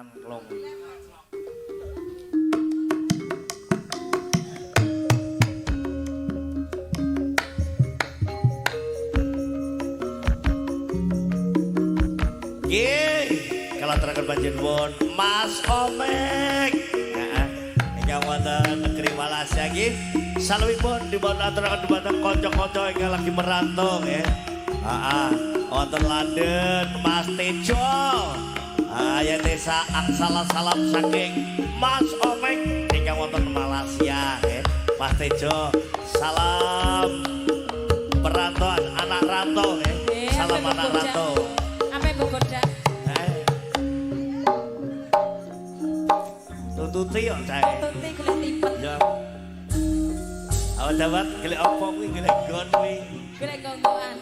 Nganklong. Nggih, kalaturaken panjenengan Mas Omek. Heeh. Ingkang wonten negeri Malaysia nggih. Salawipun dipun aturaken dhumateng kanca-kanca ingkang lagi merantau nggih. Heeh, wonten London Mas Tejo. Ah, ya desa aksala salam saking Mas Omek ingkang wonten Malaysia nggih. Mas Tejo, salam perantauan anak rantau nggih. Salam anak rantau. Ape gogodak? Tututi yo cah. Tututi golek tipet. Ya. Awak dawat golek apa kuwi golek gon kuwi. Golek gonggoan.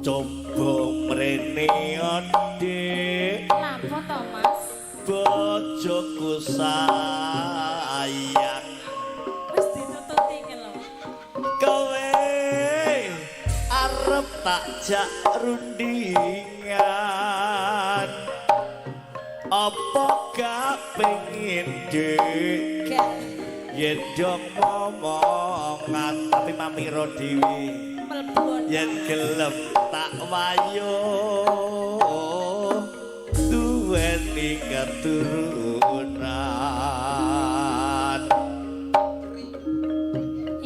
Coba mrene Dik. Lapo to, Mas? Bojoku sayang. Wis ditututi ki lho. Kowe arep tak jak rundingan. Apa gak pengin Dik? Gak. Yen dong momongan tapi mamiro dhewe. Mlebu. Yen gelem tak wayo duweni keturunan.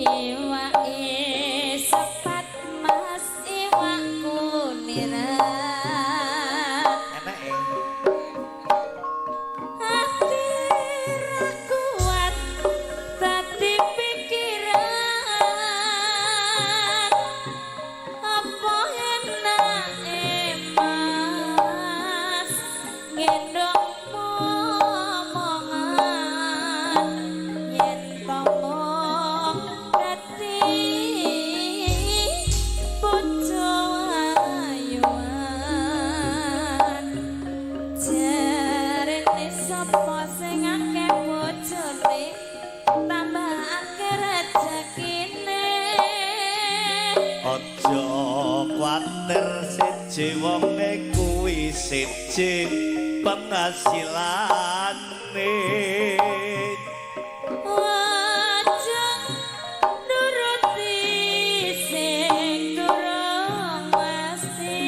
Iwake sepat Mas iwak kuniran. Enake. Ati ra kuat dadi pikiran. Apa enake Mas ngendong momongan yen to mung dadi bojo ayuan. Jarene sapa sing akeh bojone tambah akeh rejekine. Aja kuwatir siji wonge kuwi siji penghasilanane. Aja nuruti sing durung mesti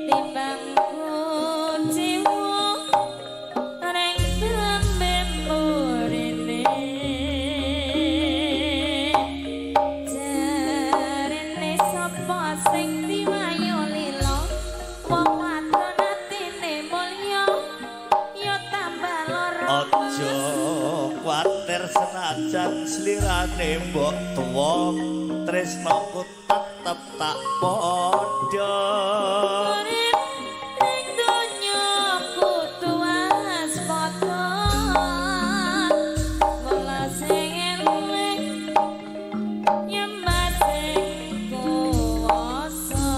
timbang kuciwa ring tembe murine. Jarene sapa sing diwayo lila wong wadon atine mulya ya tambah lara. Aja kuwatir senajan slirane mbok tuwa tresnaku tetep tak padha. Urip ning donya kudu waspada. Mula sing eling nyembah sing kuwasa.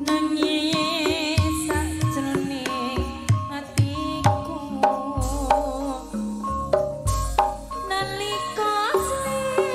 Nangis sajroning atiku nalika sliramu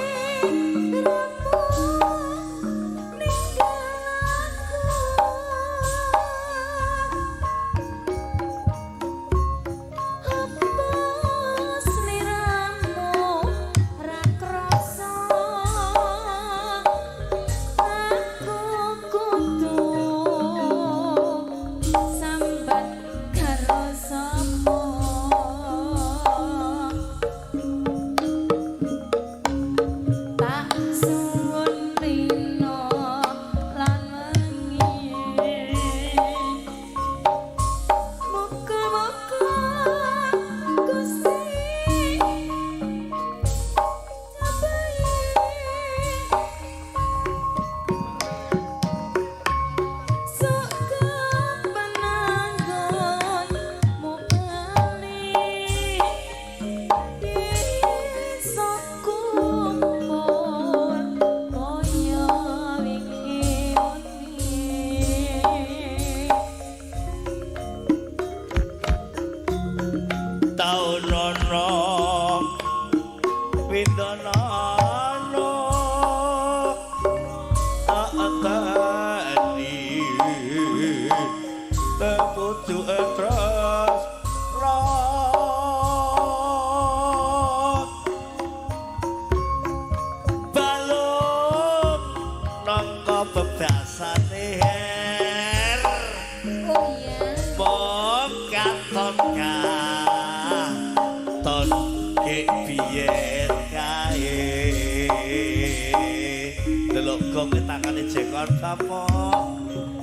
Indono atani teputu terus balung nangka bebasane her. Oh iya. Mong katon katon gek biyen kae delok gong tangane jekon apa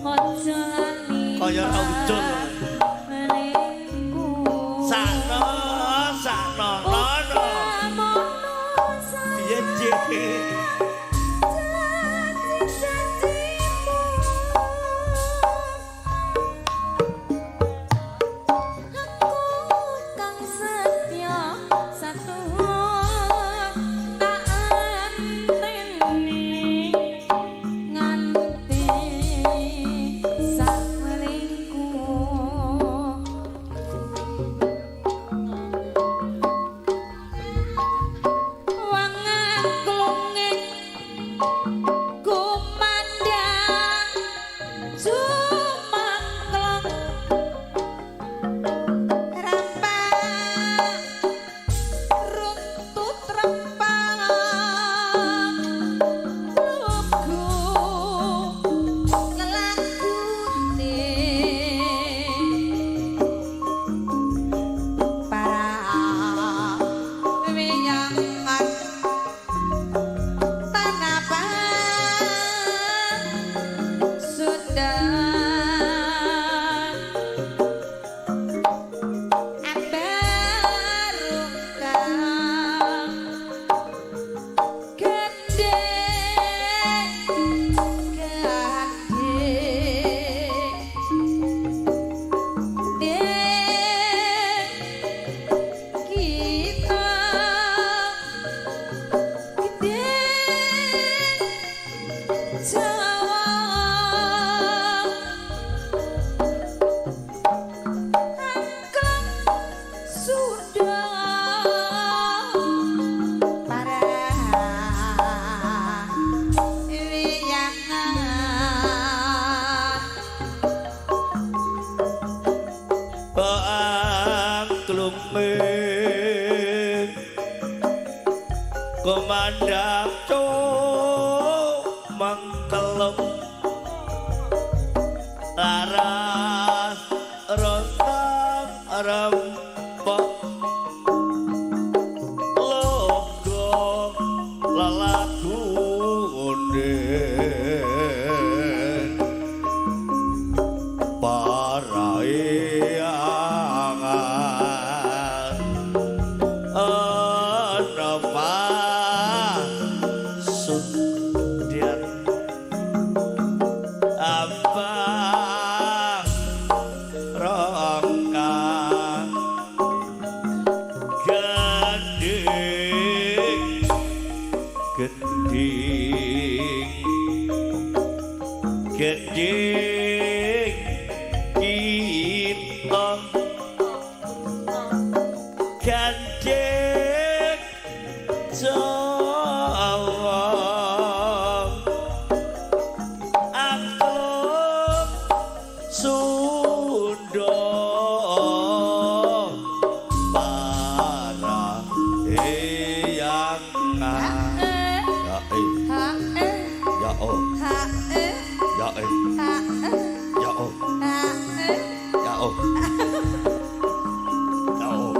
Aja lali kaya ora ucul. Melingku. Sakno sakno nono piye Cik? Kumandang sumangklong rempah runtut rempah lugu lelakune para wiyangan tanah Sunda ambarungkang gendhe gandhe kita gede Jawa angklung Sunda para wiyangan. Angklung komandang mangkelem laras rontang rempok logo lelakune para iangan ana pasundian abang rongka gending gending gending kita gandeng Jawa angklung Sunda para eyangan ya eh Ha eh ya oh ha eh ya eh ha eh ya oh ha eh ya oh ya oh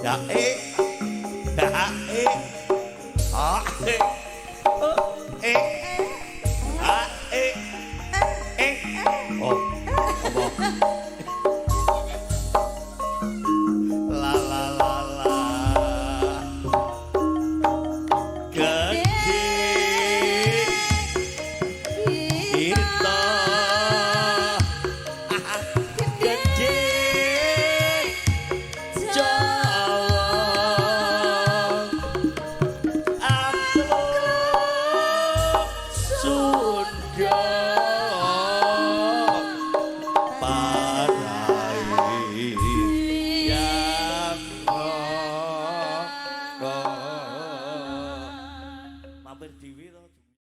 ya eh.